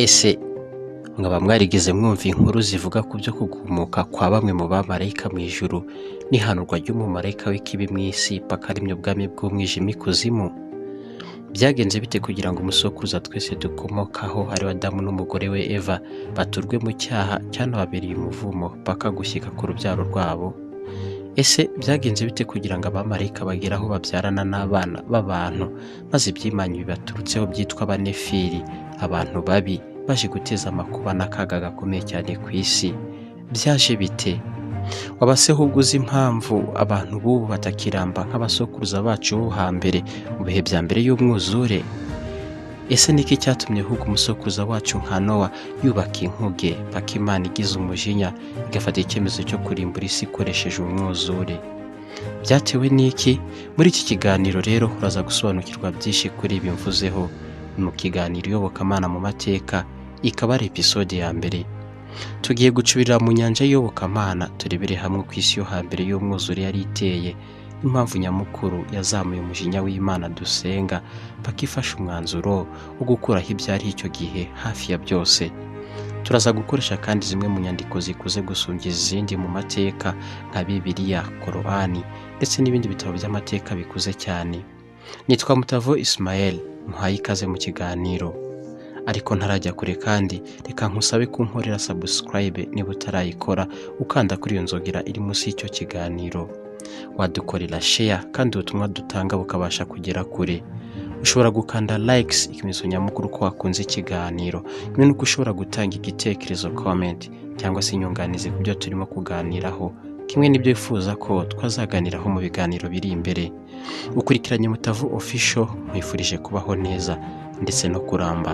Ese mwaba mwarigeze mwumva inkuru zivuga ku byo kugumuka kwa bamwe mu bamarayika mu ijuru n'ihanurwa ry'umumarayika w'ikibi mu isi paka aremye ubwami bw'umwijima ikuzimu? Byagenze bite kugira ngo umusokuruza twese dukomokaho ari we Adamu n'umugore we Eva baturwe mu cyaha cyanababereye umuvumo paka gushyika ku rubyaro rwabo? Ese byagenze bite kugira ngo abamarayika bagere aho babyarana n'abana b'abantu maze ibyimanyi bibaturutseho byitwa abanefili, abantu babi baje guteza amakuba n'akaga gakomeye cyane ku isi? Byaje bite? Waba se ahubwo uzi impamvu abantu b'ubu batakiramba nk'abasokuruza bacu bo hambere mu bihe bya mbere y'umwuzure? Ese ni iki cyatumye ahubwo umusokuruza wacu nka Nowa yubaka inkuge paka Imana igize umujinya igafata icyemezo cyo kurimbura isi ikoresheje umwuzure? Byatewe n'iki? Muri iki kiganiro rero uraza gusobanukirwa byinshi kuri ibi mvuzeho. Ni mu kiganiro Iyobokamana mu mateka, ikaba ari episode ya mbere. Tugiye gucubirira mu nyanja y'iyobokamana turebere hamwe uko isi yo hambere y'umwuzure yari iteye, impamvu nyamukuru yazamuye umujinya w'Imana dusenga paka ifashe umwanzuro wo gukuraho ibyari icyo gihe hafi ya byose. Turaza gukoresha kandi zimwe mu nyandiko zikuze gusumbya izindi mu mateka nka Bibiliya, Korowani ndetse n'ibindi bitabo by'amateka bikuze cyane. Nitwa Mutavo Ismael, muhaye ikaze mu kiganiro. Ariko ntarajya kure kandi reka nkusabe kunkorera subscribe niba utarayikora, ukanda kuri iyo nzogera iri munsi y'icyo kiganiro. Wadukorera share kandi ubutumwa dutanga bukabasha kugera kure. Ushobora gukanda likes, ikimenyetso nyamukuru ko wakunze ikiganiro, kimwe n'uko ushobora gutanga igitekerezo comment cyangwa se inyunganizi ku byo turimo kuganiraho, kimwe n'ibyo wifuza ko twazaganiraho mu biganiro biri imbere. Ukurikiranye Mutavu Official, nkwifurije kubaho neza ndetse no kuramba.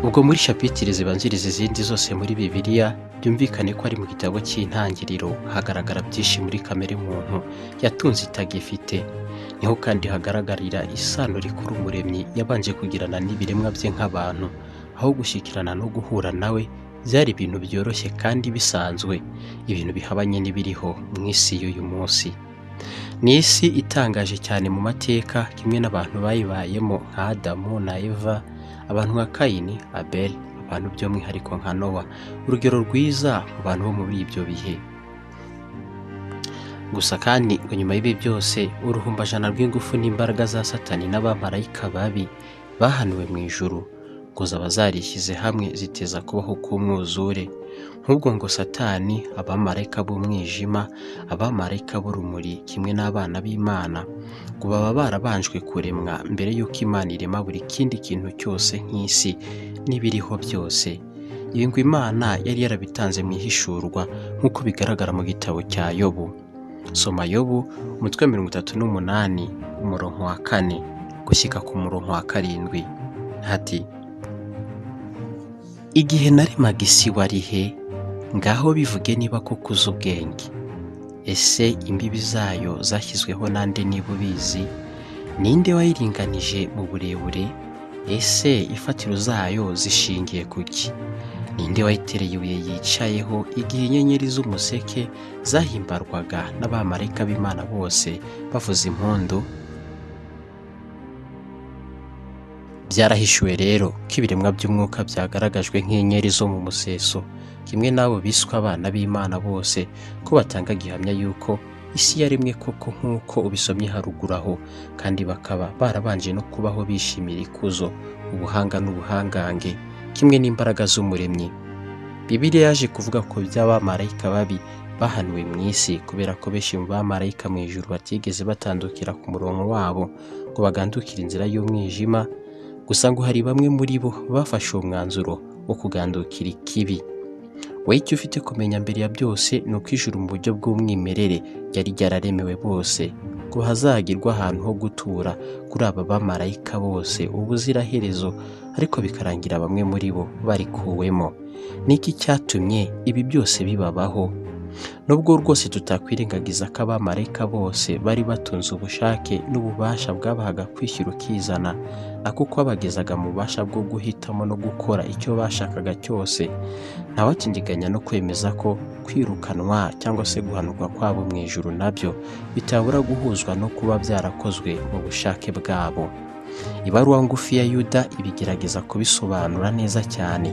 Ubwo muri shapitire zibanziriza izindi zose muri Bibiliya, byumvikane ko ari mu gitabo cy'Intangiriro hagaragara byinshi muri kamere muntu yatunze itagifite. Niho kandi hagaragarira isano rikuru Umuremyi yabanje kugirana n'ibiremwa bye nk'abantu, aho gushyikirana no guhura nawe byari ibintu byoroshye kandi bisanzwe, ibintu bihabanye n'ibiriho mu isi y'uyu munsi. Ni isi itangaje cyane mu mateka, kimwe n'abantu bayibayemo nka Adamu na Eva, abantu nka Kayini, Abel, abantu by'umwihariko nka Nowa, urugero rwiza mu bantu bo muri ibyo bihe. Gusa kandi ngo nyuma y'ibi byose, uruhumbajana rw'ingufu n'imbaraga za Satani n'abamarayika babi bahanuwe mu ijuru, ngo zaba zarishyize hamwe ziteza kubaho k'umwuzure. Nk'ubwo ngo Satani, abamarayika b'umwijima, abamarayika b'urumuri kimwe n'abana b'Imana, ngo baba barabanjwe kuremwa mbere y'uko Imana irema buri kindi kintu cyose nk'isi n'ibiriho byose. Ibi ngo Imana yari yarabitanze mu ihishurwa nk'uko bigaragara mu gitabo cya Yobu. Soma Yobu umutwe 38 umurongo wa 4 gushyika ku murongo wa 7. Hati: igihe naremaga isi wari he? Ngaho bivuge niba koko uzi ubwenge. Ese imbibi zayo zashyizweho nande niba ubizi? Ninde wayiringanije mu burebure? Ese imfatiro zayo zishingiye ku ki? Ninde wayitereye ibuye yicayeho igihe inyenyeri z'umuseke zahimbarwaga n'abamarayika b'Imana bose bavuza impundu? Byarahishuwe rero ko ibiremwa by'umwuka byagaragajwe nk'inyenyeri zo mu museso, kimwe n'abo biswe abana b'Imana bose, ko batanga gihamya y'uko isi yaremwe koko nk'uko ubisomye haruguru aho, kandi bakaba barabanje no kubaho bishimira ikuzo, ubuhanga n'ubuhangange, kimwe n'imbaraga z'Umuremyi. Bibiliya yaje kuvuga ko by'abamarayika babi bahanuwe mu isi kubera ko benshi mu bamarayika mu ijuru batigeze batandukira ku murongo wabo ngo bagandukire inzira y'umwijima, gusa ngo hari bamwe muri bo bafashe uwo mwanzuro wo kugandukira ikibi. Wowe icyo ufite kumenya mbere ya byose ni uko ijuru mu buryo bw'umwimerere ryari ryararemewe bose, ngo hazagirwe ahantu ho gutura kuri aba bamarayika bose ubuziraherezo, ariko bikarangira bamwe muri bo barikuwemo. Niki cyatumye ibi byose bibabaho? Nubwo rwose tutakwirengagiza ko abamarayika bose bari batunze ubushake n'ububasha bwabahaga kwishyira ukizana, Nako kwabagezaga mu bubasha bwo guhitamo no gukora icyo bashakaga cyose. Ntawatindiganya no kwemeza ko kwirukanwa cyangwa se guhanurwa kwabo mu ijuru nabyo bitabura guhuzwa no kuba byarakozwe mu bushake bwabo. Ibaruwa ngufi ya Yuda ibigerageza kubisobanura neza cyane.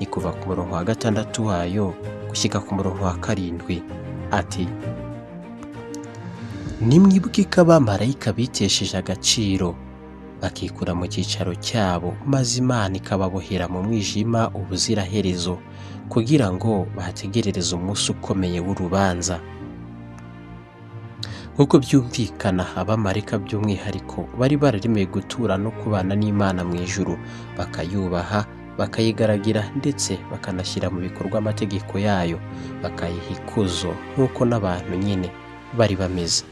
Ni kuva ku murongo wa 6 wayo gushyika ku murongo wa 7. Ati: nimwibuke ko abamarayika bitesheje agaciro bakikura mu cyicaro cyabo, maze Imana ikababohera mu mwijima ubuziraherezo, kugira ngo bahategerereze umunsi ukomeye w'urubanza. Nk'uko byumvikana, abamarayika by'umwihariko bari bararemewe gutura no kubana n'Imana mu ijuru, bakayubaha, bakayigaragira ndetse bakanashyira mu bikorwa amategeko yayo, bakayiha ikuzo nk'uko n'abantu nyine bari bameze.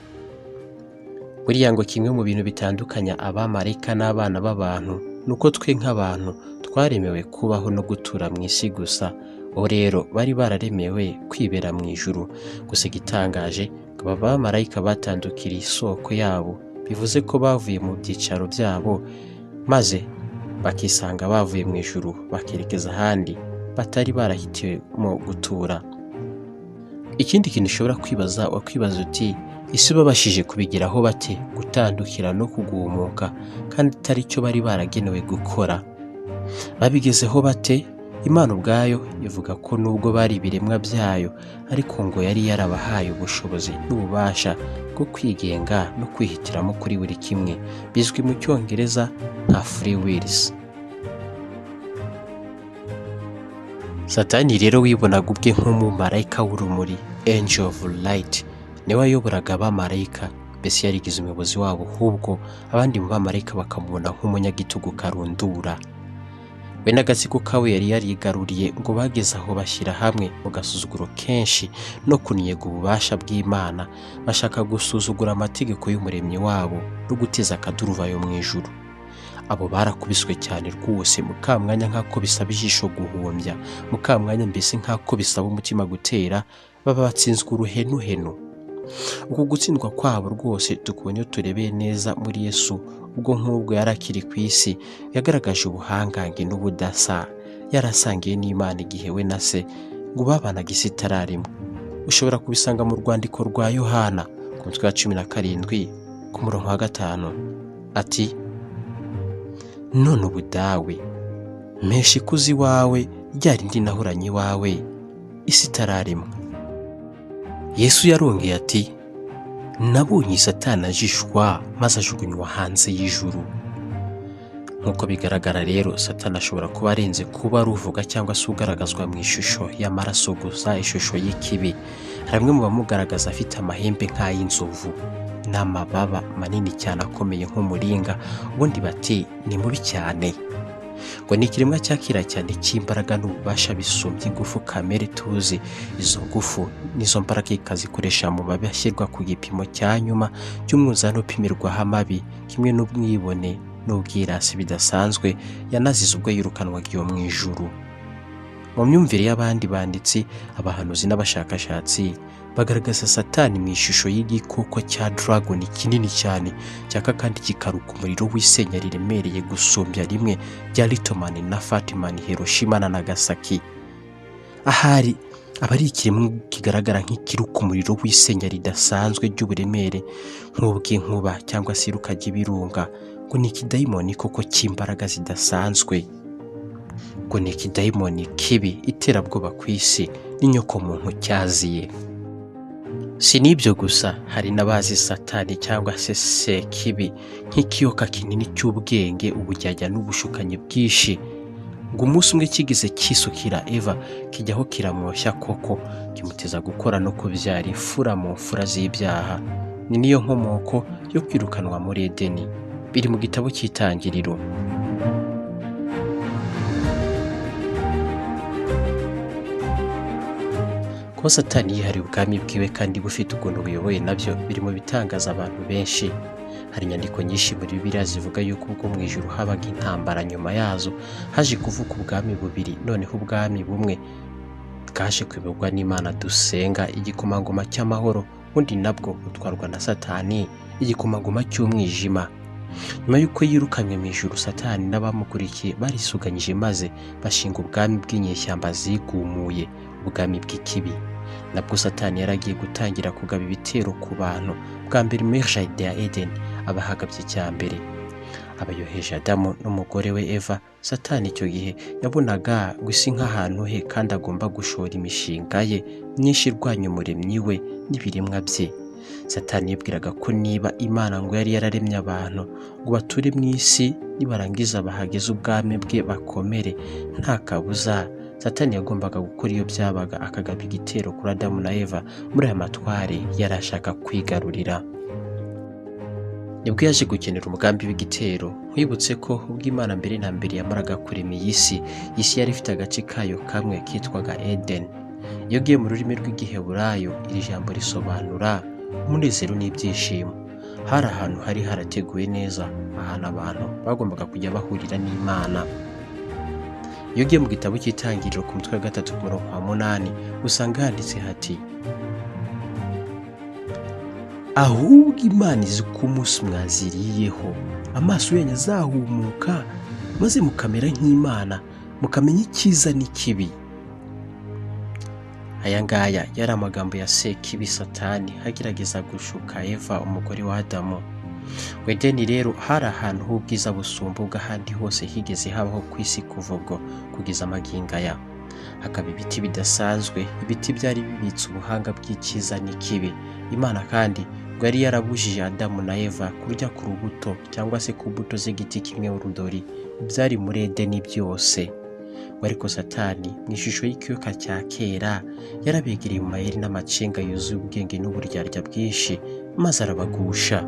Buriya ngo kimwe mu bintu bitandukanya abamarayika n'abana b'abantu ni uko twe nk'abantu twaremewe kubaho no gutura mu isi gusa, bo rero bari bararemewe kwibera mu ijuru. Gusa igitangaje, aba bamarayika batandukiriye isoko yabo, bivuze ko bavuye mu byicaro byabo maze bakisanga bavuye mu ijuru bakerekeza ahandi batari barahitiyemo gutura. Ikindi kintu ushobora kwibaza, wakwibaza uti: ese babashije kubigeraho bate gutandukira no kugumuka kandi atari cyo bari baragenewe gukora? Babigezeho bate? Imana ubwayo ivuga ko nubwo bari ibiremwa byayo, ariko ngo yari yarabahaye ubushobozi n'ububasha bwo kwigenga no kwihitiramo kuri buri kimwe, bizwi mu Cyongereza nka free wills. Satani rero wibonaga ubwe nk'umumarayika w'urumuri, angel of light, niwe wayoboraga abamarayika, mbese yarigize umuyobozi wabo, ahubwo abandi mu bamarayika bakamubona nk'umunyagitugu karundura. We n'agatsiko kawe yari yarigaruriye ngo bageze aho bashyira hamwe mu gasuzuguro kenshi no kunnyega ububasha bw'Imana, bashaka gusuzugura amategeko y'umuremyi wabo no guteza akaduruvayo mu ijuru. Abo barakubiswe cyane rwose, mu kamwanya nk'ako bisaba ijisho guhumbya, mu kamwanya mbese nk'ako bisaba umutima gutera, baba batsinzwe uruhenuhenu. Uku gutsindwa kwabo rwose tukubona iyo turebeye neza muri Yesu, ubwo nk'ubwo yari akiri ku isi yagaragaje ubuhangange n'ubudasa, yarasangiye n'Imana igihe we na se ngo babanaga isi itararemwa. Ushobora kubisanga mu rwandiko rwa Yohana ku mutwe wa 17 ku murongo wa 5, ati: none ubu dawe mpesha ikuzo iwawe rya rindi nahoranye iwawe isi itararemwa. Yesu yarongeye ati: nabonye Satani ajishwa maze ajugunywa hanze y'ijuru. Nk'uko bigaragara rero, Satani ashobora kuba arenze kuba aruvuga cyangwa se ugaragazwa mu ishusho y'amaraso gusa, ishusho y'ikibi. Hari bamwe mu bamugaragaza afite amahembe nk'ay'inzovu n'amababa manini cyane akomeye nk'umuringa, ubundi bati ni mubi cyane. Ngo ni ikiremwa cyakira cyane cy'imbaraga n'ububasha bisumbye ingufu kamere tuzi. Izo ngufu n'izo mbaraga ikazikoresha mu mabi ashyirwa ku gipimo cya nyuma cy'umwuzane upimirwaho amabi, kimwe n'ubwibone n'ubwirasi bidasanzwe yanazize ubwo yirukanwaga iyo mu ijuru. Mu myumvire y'abandi banditsi, abahanuzi n'abashakashatsi bagaragaza Satani mu ishusho y'igikoko cya dragon kinini cyane cyaka kandi kikaruka umuriro w'isenya riremereye gusumbya rimwe rya Litoman na Fatman, Hiroshima na Nagasaki. Ahari aba ari ikiremwa kigaragara nk'ikiruka umuriro w'isenya ridasanzwe ry'uburemere nk'ubw'inkuba cyangwa se iruka ry'ibirunga, ngo ni ikidayimoni koko cy'imbaraga zidasanzwe, ngo ni ikidayimoni kibi iterabwoba ku isi n'inyokomuntu cyaziye. Si n'ibyo gusa, hari n'abazi Satani cyangwa se Sekibi nk'ikiyoka kinini cy'ubwenge, ubujyajya n'ubushukanyi bwinshi. Ngo umunsi umwe kigeze kisukira Eva, kijyaho kiramwoshya koko, kimuteza gukora no kubyara imfura mu mfura z'ibyaha. Ni niyo nkomoko yo kwirukanwa muri Edeni, biri mu gitabo cy'Itangiriro. Kuba Satani yihariye ubwami bwiwe kandi bufite ukuntu buyoboye nabyo biri mu bitangaza abantu benshi. Hari inyandiko nyinshi muri Bibiliya zivuga yuko ubwo mu ijuru habaga intambara, nyuma yazo haje kuvuka ubwami bubiri, noneho ubwami bumwe bwaje kuyoborwa n'Imana dusenga, igikomangoma cy'amahoro, ubundi nabwo butwarwa na Satani, igikomangoma cy'umwijima. Nyuma y'uko yirukanywe mu ijuru, Satani n'abamukurikiye barisuganyije maze bashinga ubwami bw'inyeshyamba zigumuye, ubwami bw'ikibi. Nabwo Satani yaragiye gutangira kugaba ibitero ku bantu, bwa mbere muri jardin ya Eden abahagabye icya mbere, abayoheje Adamu n'umugore we Eva. Satani icyo gihe yabonaga ngo isi nk'ahantu he kandi agomba gushora imishinga ye myinshi irwanya umuremyi we n'ibiremwa bye. Satani yibwiraga ko niba Imana ngo yari yararemye abantu ngo bature mu isi, nibarangiza bahageze ubwami bwe bakomere, nta kabuza Satani yagombaga gukora iyo byabaga akagaba igitero kuri Adamu na Eva muri aya matware yari ashaka kwigarurira. Nibwo yaje gukenera umugambi w'igitero. Nkwibutse ko ubwo Imana mbere na mbere yamaraga kurema iyi si, isi yari ifite agace kayo kamwe kitwaga Eden. Iyo ugiye mu rurimi rw'Igiheburayo, iri jambo risobanura umunezero n'ibyishimo. Hari ahantu hari harateguwe neza, ahantu abantu bagombaga kujya bahurira n'Imana. Iyo ugiye mu gitabo cy'Itangiriro ku mutwe wa 3 ku murongo wa 8, usanga handitse hati: ahubwo Imana izi ko umunsi mwaziriyeho amaso yanyu azahumuka, maze mukamera nk'Imana, mukamenya icyiza n'ikibi. Aya ngaya yari amagambo ya Sekibi Satani agerageza gushuka Eva umugore wa Adamu. Edeni rero hari ahantu h'ubwiza busumba ubw'ahandi hose higeze habaho ku isi kuva ubwo kugeza magingo aya. Hakaba ibiti bidasanzwe, ibiti byari bibitse ubuhanga bw'icyiza n'ikibi. Imana kandi ngo yari yarabujije Adamu na Eva kurya ku rubuto cyangwa se ku mbuto z'igiti kimwe urudori byari muri Edeni byose. Ariko Satani mu ishusho y'ikiyoka cya kera yarabegereye mu mayeri n'amacenga yuzuye ubwenge n'uburyarya bwinshi, maze arabagusha.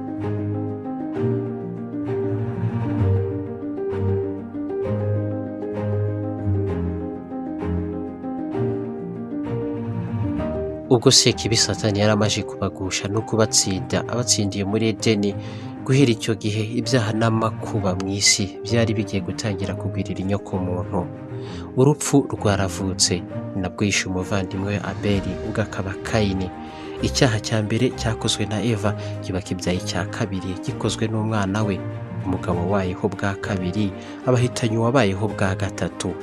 Ubwo Sekibi Satani yari amaze kubagusha no kubatsinda, abatsindiye muri Edeni, guhera icyo gihe ibyaha n'amakuba mu isi byari bigiye gutangira kugwirira inyokomuntu. Urupfu rwaravutse, nabwo yishe umuvandimwe we Abeli, ubwo akaba Kayini. Icyaha cya mbere cyakozwe na Eva kiba kibyaye icya kabiri gikozwe n'umwana we, umugabo wayeho bwa kabiri abahitanye uwabayeho bwa gatatu.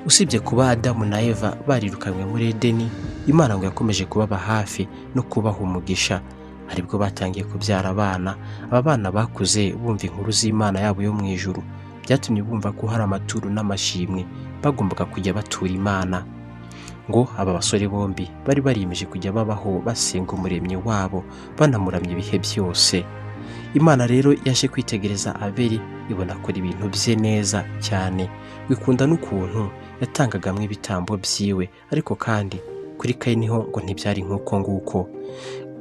Usibye kuba Adamu na Eva barirukanywe muri Edeni, Imana ngo yakomeje kubaba hafi no kubaha umugisha. Aribwo batangiye kubyara abana. Aba bana bakuze bumva inkuru z'Imana yabo yo mu ijuru, byatumye bumva ko hari amaturo n'amashimwe bagombaga kujya batura Imana. Ngo aba basore bombi bari bariyemeje kujya babaho basenga umuremyi wabo, banamuramya ibihe byose. Imana rero yaje kwitegereza Abeli, ibona akora ibintu bye neza cyane, bikunda n'ukuntu yatangagamwe ibitambo byiwe. Ariko kandi kuri Kayini ho ngo ntibyari nk'uko nguko.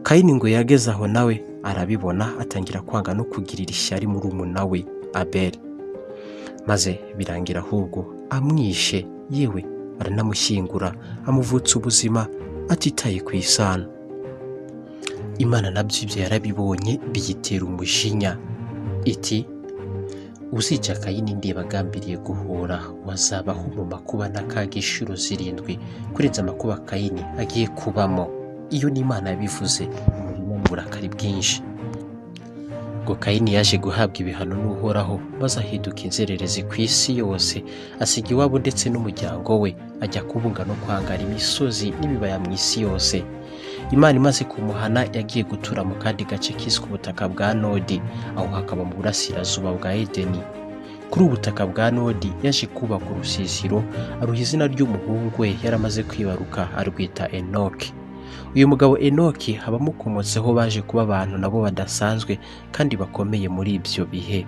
Kayini ngo yageze aho nawe arabibona, atangira kwanga no kugirira ishyari murumuna we Abeli, maze birangira ahubwo amwishe, yewe aranamushyingura, amuvutsa ubuzima atitaye ku isano. Imana nabyo ibyo yarabibonye biyitera umujinya, iti: uzica Kayini ndeba agambiriye guhora, wazabaho mu makuba n'akaga inshuro 7 kurenza amakuba Kayini agiye kubamo. Iyo ni Imana yabivuze mu burakari bwinshi. Ngo Kayini yaje guhabwa ibihano n'Uhoraho, maze ahinduka inzererezi ku isi yose, asiga iwabo ndetse n'umuryango we, ajya kubunga no kwangara imisozi n'ibibaya mu isi yose. Imana imaze kumuhana yagiye gutura mu kandi gace kiswe ubutaka bwa Nodi, aho hakaba mu burasirazuba bwa Edeni. Kuri ubu butaka bwa Nodi yaje kubaka urusisiro, aruha izina ry'umuhungu we yaramaze kwibaruka, arwita Enoki. Uyu mugabo Enoki abamukomotseho baje kuba abantu nabo badasanzwe kandi bakomeye muri ibyo bihe.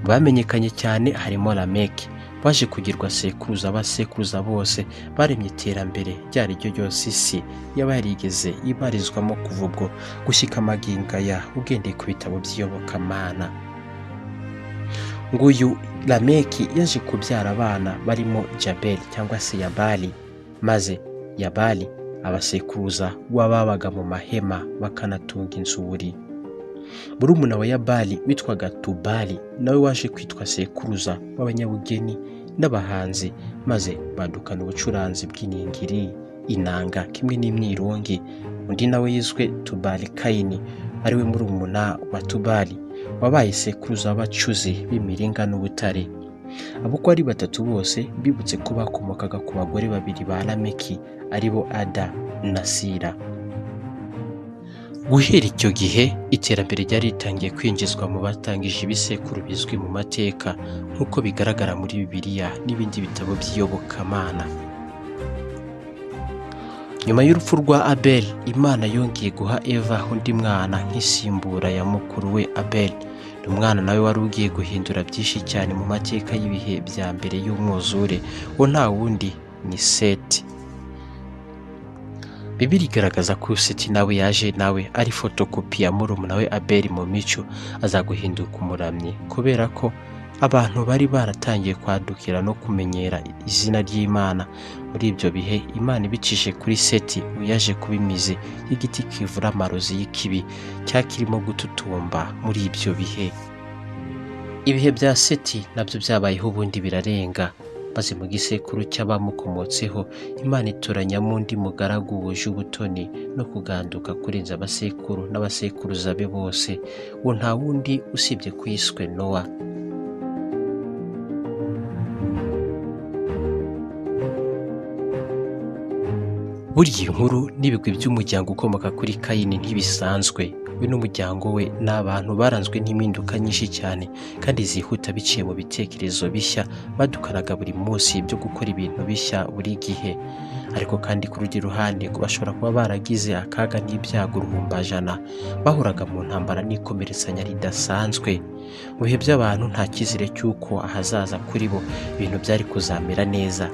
Bamenyekanye cyane harimo Lameki, baje kugirwa sekuruza abasekuruza bose baremye iterambere ryari ryo ryose isi yaba yarigeze ibarizwamo kuva ubwo gushyika amagingo aya, ugendeye ku bitabo by'iyobokamana. Nguyu Lameki yaje kubyara abana barimo Jabeli cyangwa se Yabali, maze Yabali abasekuruza w'ababaga mu mahema bakanatunga inzuri. Murumuna wa Yabali witwaga Tubali nawe waje kwitwa sekuruza w'abanyabugeni n'abahanzi, maze badukana ubucuranzi bw'iningiri, inanga kimwe n'imyirongi. Undi nawe yiswe Tubali Kayini, ariwe murumuna wa Tubali, wabaye sekuruza w'abacuzi b'imiringa n'ubutare. Abo uko ari batatu bose bibutse ko bakomokaga ku bagore babiri ba Lameki, aribo Ada na Sira. Guhera icyo gihe iterambere ryari ritangiye kwinjizwa mu batangije ibisekuru bizwi mu mateka, nk'uko bigaragara muri Bibiliya n'ibindi bitabo by'iyobokamana. Nyuma y'urupfu rwa Abel, Imana yongeye guha Eva undi mwana nk'isimbura ya mukuru we Abel. Ni umwana nawe wari ugiye guhindura byinshi cyane mu mateka y'ibihe bya mbere y'umwuzure, wo nta wundi ni Seti. Bibiliya igaragaza ko Seti nawe yaje nawe ari fotokopi ya murumuna we Abel mu mico, aza guhinduka umuramyi kubera ko abantu bari baratangiye kwadukira no kumenyera izina ry'Imana. Muri ibyo bihe Imana ibicishije kuri Seti yaje kuba imizi y'igiti kivura amarozi y'ikibi cyakirimo gututumba muri ibyo bihe. Ibihe bya Seti nabyo byabayeho ubundi birarenga, maze mu gisekuru cy'abamukomotseho Imana itoranyamo undi mugaragu wuje ubutoni no kuganduka kurenza abasekuru n'abasekuruza be bose. Uwo nta wundi usibye kwiswe Nowa. Burya inkuru n'ibigwi by'umuryango ukomoka kuri Kayini ntibisanzwe. We n'umuryango we ni abantu baranzwe n'impinduka nyinshi cyane kandi zihuta biciye mu bitekerezo bishya badukanaga buri munsi byo gukora ibintu bishya buri gihe. Ariko kandi ku rundi ruhande ngo bashobora kuba baragize akaga n'ibyago uruhumbajana, bahoraga mu ntambara n'ikomeretsanya ridasanzwe. Mu bihe by'abantu nta cyizere cy'uko ahazaza kuri bo ibintu byari kuzamera neza.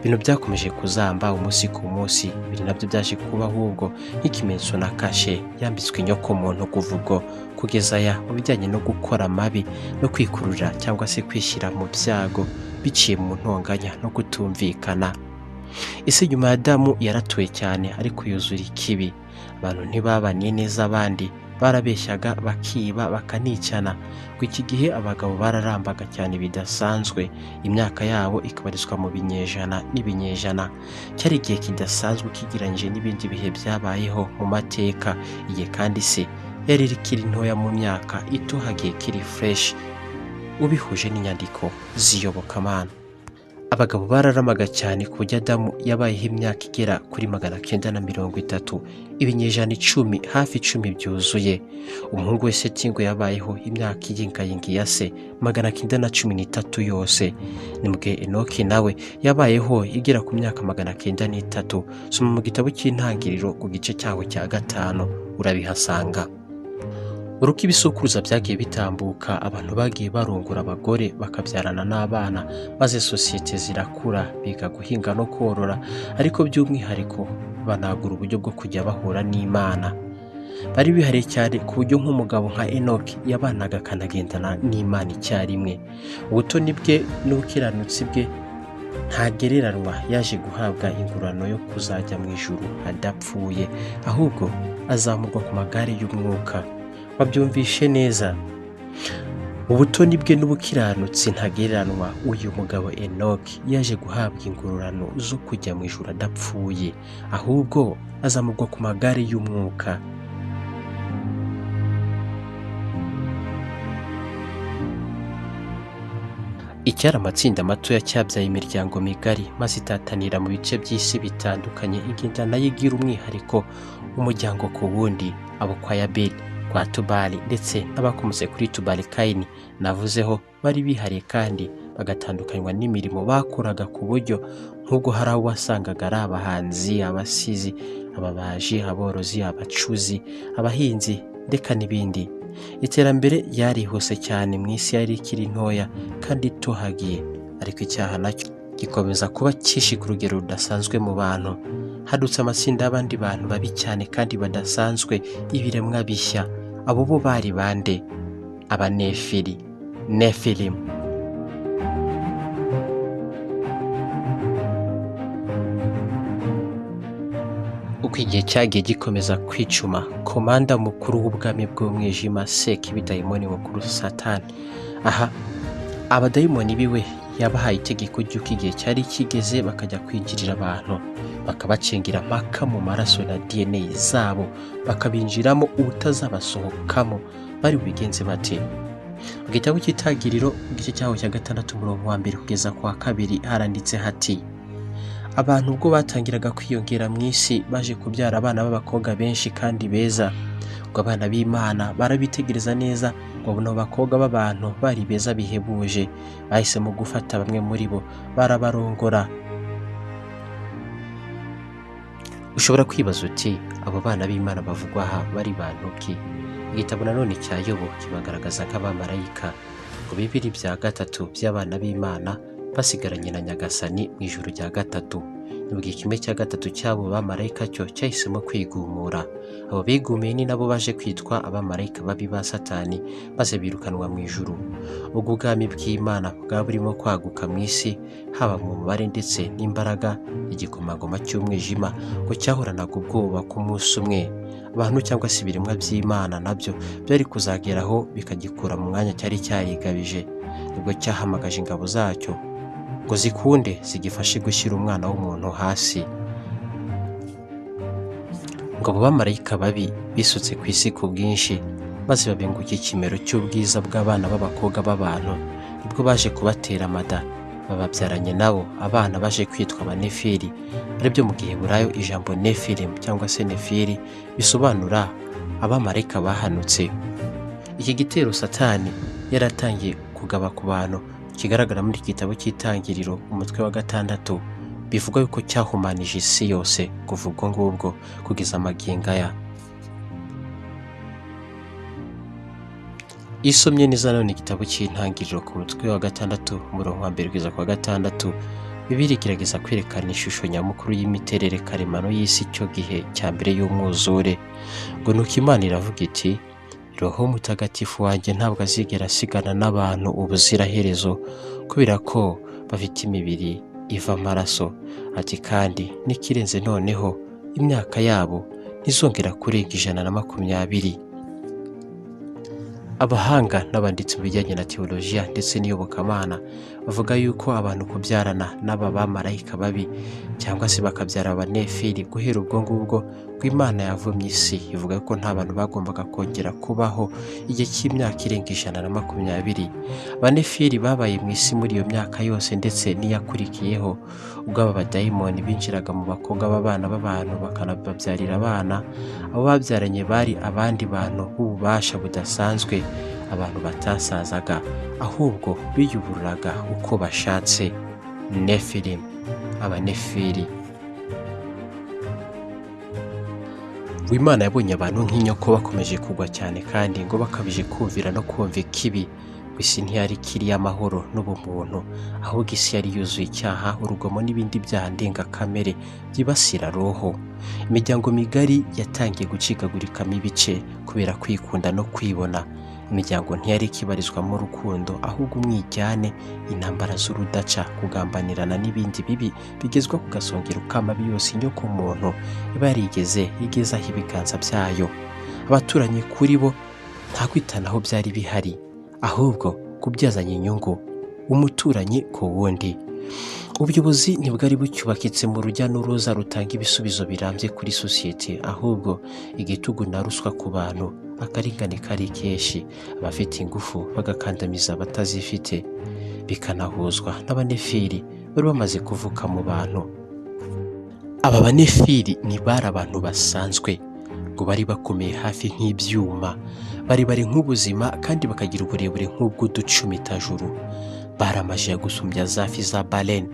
Ibintu byakomeje kuzamba umunsi ku munsi, ibi nabyo byaje kuba ahubwo nk'ikimenyetso na kashe yambitswe inyokomuntu kuva ubwo kugeza aya mu bijyanye no gukora amabi no kwikurura cyangwa se kwishyira mu byago biciye mu ntonganya no kutumvikana. Isi nyuma ya Adamu yaratuwe cyane ariko yuzura ikibi. Abantu ntibabaniye neza abandi, barabeshyaga bakiba bakanicana. Ngo iki gihe abagabo bararambaga cyane bidasanzwe, imyaka yabo ikabarizwa mu binyejana n'ibinyejana. Cyari igihe kidasanzwe ukigereranyije n'ibindi bihe byabayeho mu mateka. Igihe kandi se yari ikiri ntoya mu myaka, itohagiye ikiri fresh, ubihuje n'inyandiko z'iyobokamana. Abagabo bararamaga cyane ku buryo Adamu yabayeho imyaka igera kuri 930, ibinyejana 10, hafi 10 byuzuye. Umuhungu we Seti ngo yabayeho imyaka iyingayinga ya se 913 yose. Ni mu gihe Enoki nawe yabayeho igera ku myaka 903. Soma mu gitabo cy'Intangiriro ku gice cyaho cya 5 urabihasanga. Uruko ibisukuruza byagiye bitambuka, abantu bagiye barongora abagore bakabyarana n'abana, maze sosiyete zirakura, biga guhinga no korora, ariko by'umwihariko banagura uburyo bwo kujya bahura n'Imana. Bari bihariye cyane ku buryo nk'umugabo nka Enoki yabanaga akanagendana n'Imana icyarimwe. Ubutoni bwe n'ubukiranutsi bwe ntagereranywa, yaje guhabwa ingurano yo kuzajya mu ijuru adapfuye, ahubwo azamurwa ku magare y'umwuka. Wabyumvishe neza. Ubutoni bwe n'ubukiranutsi ntagereranywa, uyu mugabo Enoki yaje guhabwa ingororano zo kujya mu ijuru adapfuye, ahubwo azamurwa ku magare y'umwuka. Icyari amatsinda matoya cyabyaye imiryango migari, maze itatanira mu bice by'isi bitandukanye, igenda nayo igira umwihariko w'umuryango ku wundi. Abo kwa Yabeli, kwa Tubali ndetse n'abakomotse kuri Tubali Kayini navuzeho bari bihariye kandi bagatandukanywa n'imirimo bakoraga, ku buryo nk'ubwo hari abo wasangaga ari abahanzi, abasizi, ababaji, aborozi, abacuzi, abahinzi ndetse n'ibindi. Iterambere ryarihuse cyane mu isi yari ikiri ntoya kandi itohagiye, ariko icyaha nacyo gikomeza kuba cyinshi ku rugero rudasanzwe mu bantu. Hadutse amatsinda y'abandi bantu babi cyane kandi badasanzwe, ibiremwa bishya. Abo bo bari bande? Abanefili, Nefilimu. Uko igihe cyagiye gikomeza kwicuma, komanda mukuru w'ubwami bw'umwijima, Sekibidayimoni mukuru Satani, aha abadayimoni biwe yabahaye itegeko ry'uko igihe cyari kigeze bakajya kwinjirira abantu, bakabacengera mpaka mu maraso na DNA zabo, bakabinjiramo ubutazabasohokamo. Bari bubigenze bate? Mu gitabo cy'Itangiriro, igice cyaho cya 6, umurongo wa 1 kugeza ku wa 2, haranditse hati: abantu ubwo batangiraga kwiyongera mu isi, baje kubyara abana b'abakobwa benshi kandi beza. Ngo abana b'Imana barabitegereza neza, ngo babona abo bakobwa b'abantu bari beza bihebuje. Bahisemo gufata bamwe muri bo barabarongora. Ushobora kwibaza uti abo bana b'Imana bavugwa aha bari bantu ki? Igitabo nanone cya Yobu kibagaragaza nk'abamarayika. Ngo 2/3 by'abana b'Imana basigaranye na Nyagasani mu ijuru rya 3. Nubwo 1/3 cy'abo bamarayika cyo cyahisemo kwigumura. Abo bigumiye ni nabo baje kwitwa abamarayika babi ba Satani, maze birukanwa mu ijuru. Ubwo ubwami bw'Imana bwaba burimo kwaguka mu isi, haba mu mubare ndetse n'imbaraga, igikomangoma cy'umwijima ngo cyahoranaga ubwoba ku munsi umwe abantu cyangwa se ibiremwa by'Imana nabyo byari kuzageraho bikagikura mu mwanya cyari cyarigabije. Nibwo cyahamagaje ingabo zacyo ngo zikunde zigifashe gushyira umwana w'umuntu hasi. Ngo abo bamarayika babi bisutse ku isi ku bwinshi, maze babenguka ikimero cy'ubwiza bw'abana b'abakobwa b'abantu. Nibwo baje kubatera amada, bababyaranye nabo abana baje kwitwa abanefili, aribyo mu Giheburayo ijambo nefilim cyangwa se nefili bisobanura abamarayika bahanutse. Iki gitero Satani yaratangiye kugaba ku bantu kigaragara muri iki gitabo cy'Itangiriro umutwe wa 6, bivugwa yuko cyahumanije isi yose kuva ubwo ngubwo kugeza magingo aya. Isomye neza none igitabo cy'Intangiriro ku mutwe wa 6, umurongo wa 1 kugeza ku wa 6, Bibiliya igerageza kwerekana ishusho nyamukuru y'imiterere karemano y'isi icyo gihe cya mbere y'umwuzure. Ngo nuko Imana iravuga iti: Roho Mutagatifu wanjye ntabwo azigera asigana n'abantu ubuziraherezo, kubera ko bafite imibiri iva amaraso. Ati kandi n'ikirenze noneho imyaka yabo ntizongera kurenga 120. Abahanga n'abanditsi mu bijyanye na teolojiya ndetse n'iyobokamana bavuga yuko abantu kubyarana n'aba bamarayika babi cyangwa se bakabyara abanefili guhera ubwo ngubwo ngo Imana yavumye isi, ivuga ko nta bantu bagombaga kongera kubaho igihe cy'imyaka irenga 120. Abanefili babaye mu isi muri iyo myaka yose ndetse n'iyakurikiyeho, ubwo aba badayimoni binjiraga mu bakobwa b'abana b'abantu bakanababyarira abana. Abo babyaranye bari abandi bantu b'ububasha budasanzwe, abantu batasazaga ahubwo biyubururaga uko bashatse. Nefilim, abanefili. Imana yabonye abantu nk'inyoko bakomeje kugwa cyane kandi ngo bakabije kumvira no kumva ikibi. Isi ntiyari ikiri iy'amahoro n'ubumuntu, ahubwo isi yari yuzuye icyaha, urugomo n'ibindi byaha ndengakamere byibasira roho. Imiryango migari yatangiye gucikagurikamo ibice kubera kwikunda no kwibona. Imiryango ntiyari ikibarizwamo urukundo, ahubwo umwijyane, intambara z'urudaca, kugambanirana n'ibindi bibi bigezwa ku gasongero k'amabi yose inyoko muntu iba yarigeze igezaho ibiganza byayo. Abaturanyi kuri bo nta kwitanaho byari bihari, ahubwo kubyazanya inyungu, umuturanyi ku wundi. Ubuyobozi ntibwari bucyubakitse mu rujya n'uruza rutanga ibisubizo birambye kuri sosiyete, ahubwo igitugu na ruswa ku bantu, akarengane kari kenshi, abafite ingufu bagakandamiza abatazifite, bikanahuzwa n'abanefili bari bamaze kuvuka mu bantu. Aba banefili ntibari abantu basanzwe, ngo bari bakomeye hafi nk'ibyuma, barebare nk'ubuzima kandi bakagira uburebure nk'ubw'uducumitajuru. Baramaje gusumbya za fi za baleine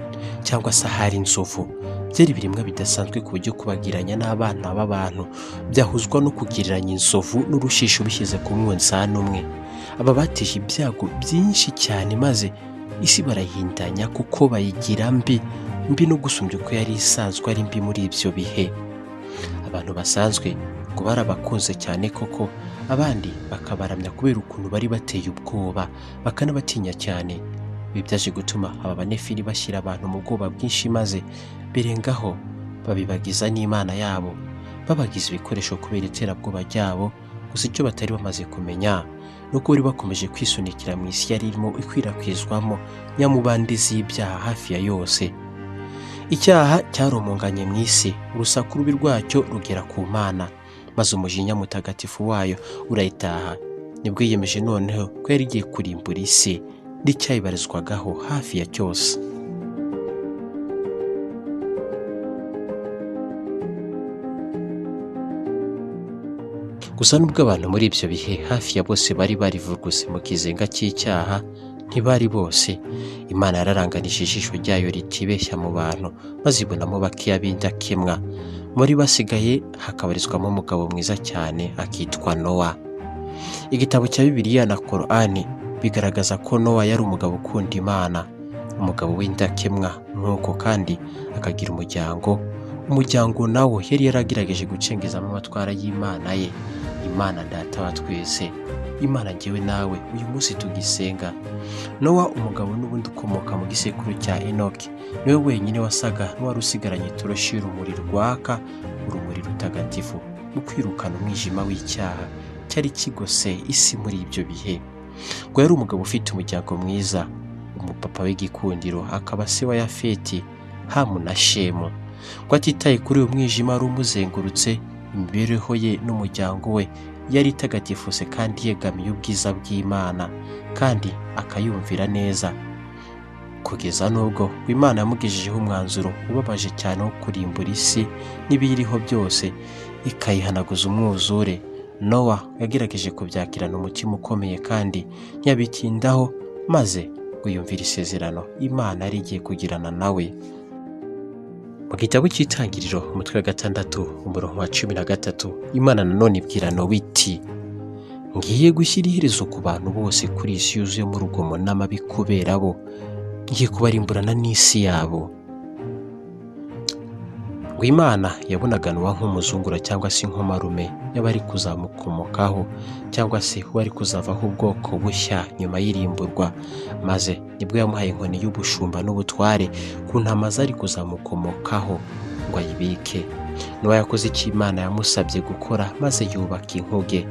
cyangwa se ahari inzovu. Byari ibiremwa bidasanzwe ku buryo kubagiranya n'abana b'abantu byahuzwa no kugereranya inzovu n'urushishi bishyize ku mwunzani umwe. Aba bateje ibyago byinshi cyane maze isi barahindanya kuko bayigira mbi mbi no gusumbya uko yari isanzwe ari mbi muri ibyo bihe. Abantu basanzwe ngo barabakunze cyane koko, abandi bakabaramya kubera ukuntu bari bateye ubwoba bakanabatinya cyane. Ibi byaje gutuma aba banefili bashyira abantu mu bwoba bwinshi maze birengaho babibagiza n'Imana yabo, babagiza ibikoresho kubera iterabwoba ryabo Gusa icyo batari bamaze kumenya ni uko bari bakomeje kwisunikira mu isi yari irimo ikwirakwizwamo nyamubande z'ibyaha hafi ya yose. Icyaha cyarumunganye mu isi, urusaku rubi rwacyo rugera ku Mana, maze umujinya mutagatifu wayo urayitaha. Nibwo yiyemeje noneho ko yari igiye kurimbura isi n'icyayibarizwagaho hafi ya cyose. Gusa nubwo abantu muri ibyo bihe hafi ya bose bari barivuruguse mu kizenga cy'icyaha, ntibari bose. Imana yararanganije ijisho ryayo ritibeshya mu bantu, maze ibonamo bakeya b'indakemwa. Muri basigaye hakabarizwamo umugabo mwiza cyane akitwa Nowa. Igitabo cya Bibiliya na Korani bigaragaza ko Nowa yari umugabo ukunda Imana, umugabo w'indakemwa nk'uko kandi akagira umuryango. Umuryango nawo yari yaragerageje gucengezamo amatwara y'Imana ye, Imana Data wa twese, Imana njyewe nawe uyu munsi tugisenga. Nowa, umugabo n'ubundi ukomoka mu gisekuru cya Enoki, niwe wenyine wasaga n'uwari usigaranye itoroshi y'urumuri rwaka, urumuri rutagatifu, mu kwirukana umwijima w'icyaha cyari kigose isi muri ibyo bihe. Ngo yari umugabo ufite umuryango mwiza, umupapa w'igikundiro, akaba se wa Yafeti, Hamu na Shemu. Ngo atitaye kuri uyu mwijima wari umuzengurutse, imibereho ye n'umuryango we yari itagatifuse kandi yegamiye ubwiza bw'Imana, kandi akayumvira neza. Kugeza n'ubwo Imana yamugejejeho umwanzuro ubabaje cyane wo kurimbura isi n'ibiyiriho byose, ikayihanaguza umwuzure. Nowa yagerageje kubyakirana umutima ukomeye kandi ntiyabitindaho, maze ngo yumvire isezerano Imana yari igiye kugirana nawe. Mu gitabo cy'Itangiriro umutwe wa 6 umurongo wa 13, Imana nanone ibwira Nowa iti: ngiye gushyira iherezo ku bantu bose kuri isi yuzuyemo urugomo n'amabi kubera bo, ngiye kubarimburana n'isi yabo. Ngo Imana yabonaga Nowa nk'umuzungura cyangwa se inkomarume y'abari kuzamukomokaho, cyangwa se uwari kuzavaho ubwoko bushya nyuma y'irimburwa, maze nibwo yamuhaye inkoni y'ubushumba n'ubutware ku ntama zari kuzamukomokaho ngo ayibike. Nowa yakoze icyo Imana yamusabye gukora, maze yubaka inkuge.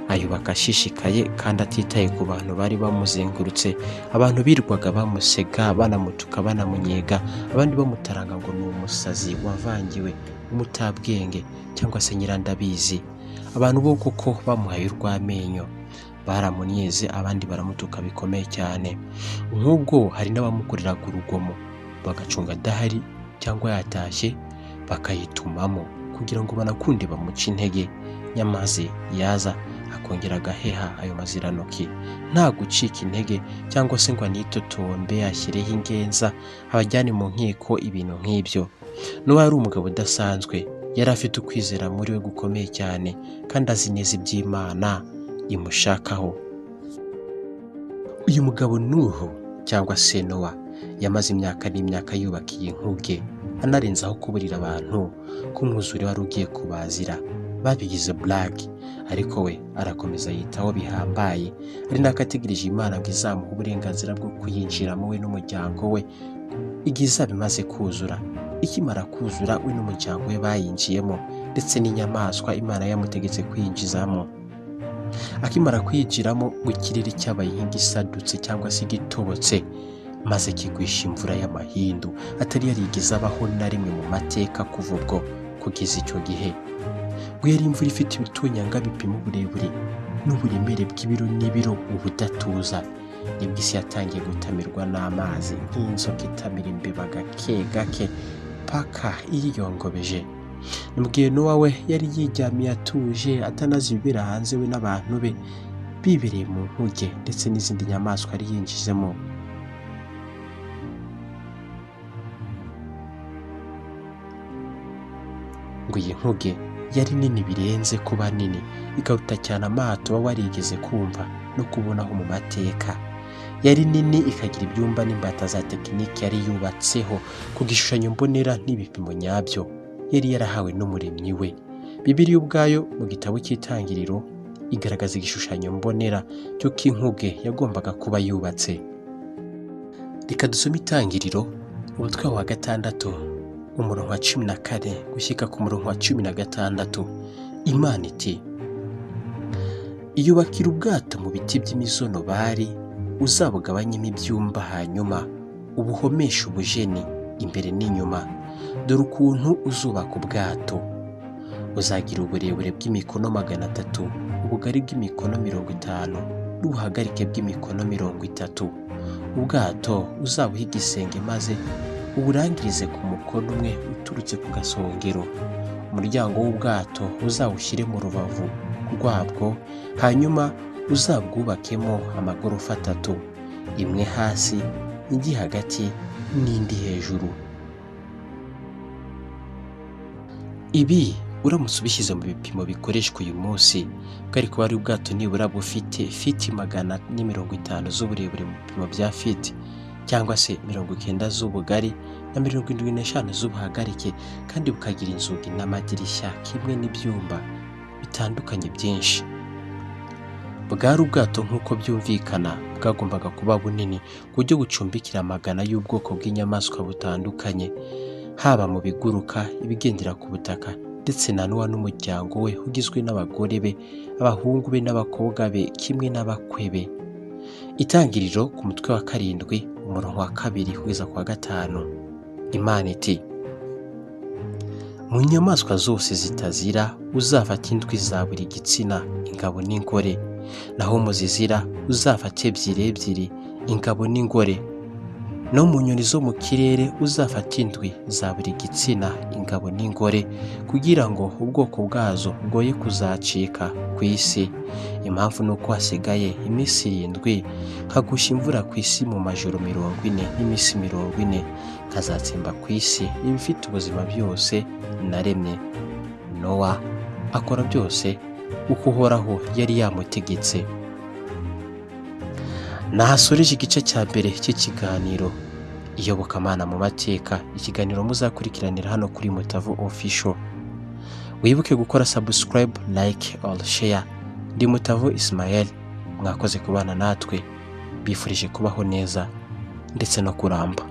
Ayubaka ashishikaye kandi atitaye ku bantu bari bamuzengurutse. Abantu birwaga bamusega, banamutuka, banamunyega, abandi bamutaranga ngo ni umusazi wavangiwe, umutabwenge cyangwa se nyirandabizi. Abantu bo koko bamuhaye urw'amenyo, baramunyeze, abandi baramutuka bikomeye cyane. Nk'ubwo hari n'abamukoreraga urugomo, bagacunga adahari cyangwa yatashye, bakayitumamo kugira ngo banakunde bamuce intege, nyamaze yaza akongera agaheha ayo maziranoki, nta gucika intege cyangwa se ngo anitotombe ashyireho ingenza abajyane mu nkiko, ibintu nk'ibyo. Nowa yari umugabo udasanzwe, yari afite ukwizera muri we gukomeye cyane kandi azi neza iby'Imana imushakaho. Uyu mugabo Nuhu cyangwa se Nowa yamaze imyaka n'imyaka yubaka iyi nkuge, anarenzaho kuburira abantu ko umwuzure wari ugiye kubazira. Babigize blague, ariko we arakomeza yitaho bihambaye, ari nako ategereje Imana ngo izamuhe uburenganzira bwo kuyinjiramo we n'umuryango we igihe izaba imaze kuzura. Ikimara kuzura we n'umuryango we bayinjiyemo, ndetse n'inyamaswa Imana yamutegetse kwinjizamo. Akimara kwinjiramo, ngo ikirere cyabaye nk'igisadutse cyangwa se igitobotse, maze kigwisha imvura y'amahindu atari yarigeze abaho na rimwe mu mateka kuva ubwo kugeza icyo gihe. Ngo yari imvura ifite ibitonyanga bipima uburebure n'uburemere bw'ibiro n'ibiro ubudatuza. Nibwo isi yatangiye gutamirwa n'amazi nk'inzoka itamira imbeba gake gake paka iyiyongobeje. Nibwiye Nowa we yari yiryamiye atuje, atanazi ibibera hanze, we n'abantu be bibereye mu nkuge ndetse n'izindi nyamaswa yari yinjizemo. Ngo iyi nkuge yari nini birenze kuba nini, ikaruta cyane amato uba warigeze kumva no kubonaho mu mateka. Yari nini ikagira ibyumba n'imbata za tekiniki yari yubatseho ku gishushanyo mbonera n'ibipimo nyabyo yari yarahawe n'umuremyi we. Bibiliya ubwayo mu gitabo cy'Itangiriro igaragaza igishushanyo mbonera cy'uko inkuge yagombaga kuba yubatse. Reka dusome Itangiriro umutwe wa 6 umurongo wa 14 gushyika ku murongo wa 16. Imana iti: Iyubakira ubwato mu biti by'imizonobari, uzabugabanyemo ibyumba, hanyuma ubuhomeshe ubujeni imbere n'inyuma. Dore ukuntu uzubaka ubwato: buzagira uburebure bw'imikono 300, ubugari bw'imikono 50 n'ubuhagarike bw'imikono 30. Ubwato uzabuhe igisenge maze uburangirize ku mukono umwe uturutse ku gasongero. Umuryango w'ubwato uzawushyire mu rubavu rwabwo, hanyuma uzabwubakemo amagorofa atatu, imwe hasi, indi hagati n'indi hejuru. Ibi uramutse ubishyize mu bipimo bikoreshwa uyu munsi, bwari kuba ari ubwato nibura bufite fiti 450 z'uburebure mu bipimo bya fiti, cyangwa se 90 z'ubugari na 75 z'ubuhagarike, kandi bukagira inzugi n'amadirishya kimwe n'ibyumba bitandukanye byinshi. Bwari ubwato nk'uko byumvikana bwagombaga kuba bunini ku buryo bucumbikira amagana y'ubwoko bw'inyamaswa butandukanye, haba mu biguruka, ibigendera ku butaka, ndetse na Nowa n'umuryango we ugizwe n'abagore be, abahungu be n'abakobwa be kimwe n'abakwe be. Itangiriro ku mutwe wa 7 umurongo wa 2 kugeza ku wa 5. Imana iti: mu nyamaswa zose zitazira uzafata indwi za buri gitsina, ingabo n'ingore, naho mu zizira uzafata ebyiri ebyiri, ingabo n'ingore, no mu nyoni zo mu kirere uzafata indwi za buri gitsina, ingabo n'ingore, kugira ngo ubwoko bwazo bwoye kuzacika ku isi. Impamvu ni uko hasigaye iminsi 7 nkagusha imvura ku isi mu majoro 40 n'iminsi 40, nkazatsemba ku isi ibifite ubuzima byose naremye. Nowa akora byose uko Uhoraho yari yamutegetse. Nahasoreje igice cya mbere cy'ikiganiro Iyobokamana mu mateka, ikiganiro muzakurikiranira hano kuri Mutavu Official. Wibuke gukora subscribe, like or share. Ndi Mutavu Ismael, mwakoze kubana natwe, bifurije kubaho neza ndetse no kuramba.